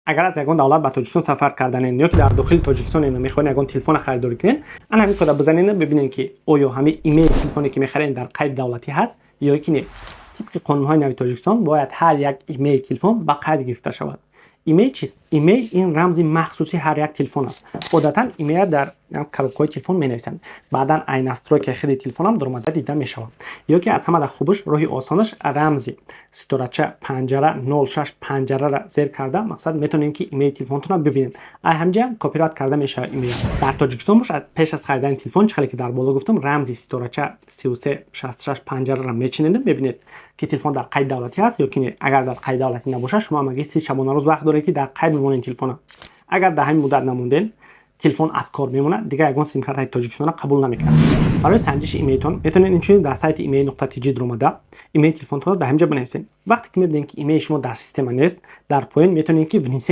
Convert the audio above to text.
Агар аз ягон давлат ба Тоҷикистон сафар карданен ё ки дар дохили Тоҷикистон мехоҳед ягон телефона харидорӣ кунед, ана ҳамин кода бизанед, бибинед, ки оё ҳамин имейи телефоне, ки мехаред, дар қайди давлатӣ ҳаст ё ки не. Тибқи қонунҳои нави Тоҷикистон бояд ҳар як имейи телефон ба қайд гирифта шавад. Имей чист? Имей ин рамзи махсуси ҳар як телефон аст. Одатан имейа дар коробкаҳои телефон менависанд. Баъдан ай настройкаи худи телефонам даромада дида мешавад. Ё ки аз ҳамада хубаш, роҳи осонаш, рамзи ситорача панҷара 06 панҷарара зер карда, мақсад, метавонем, ки имейи телефонтонро бибинед. Ай ҳамҷа копировать карда мешавад имейл. Дар Тоҷикистон бошад, пеш аз харидани телефон, чӣ хеле ки дар боло гуфтам, рамзи ситорача 3366 панҷарара мечинед, мебинед, ки телефон дар қайди давлатӣ ҳаст ё ки не. Агар дар қайди давлатӣ набошад, шумо ҳамагӣ 30 шабонарӯз вақт доред, ки дар қайд бимонед телефона. Агар дар ҳамин муддат намонден, телефон аз кор мемонад, дигар ягон симкартаи Тоҷикистонро қабул намекунад. Барои санҷиши имейтон метавонед инчунин дар сайти imei.tj даромада, имейи телефонтонро дар ҳаминҷа бинависед. Вақте ки мебинед, ки имейи шумо дар система нест, дар поён метавонед, ки внесение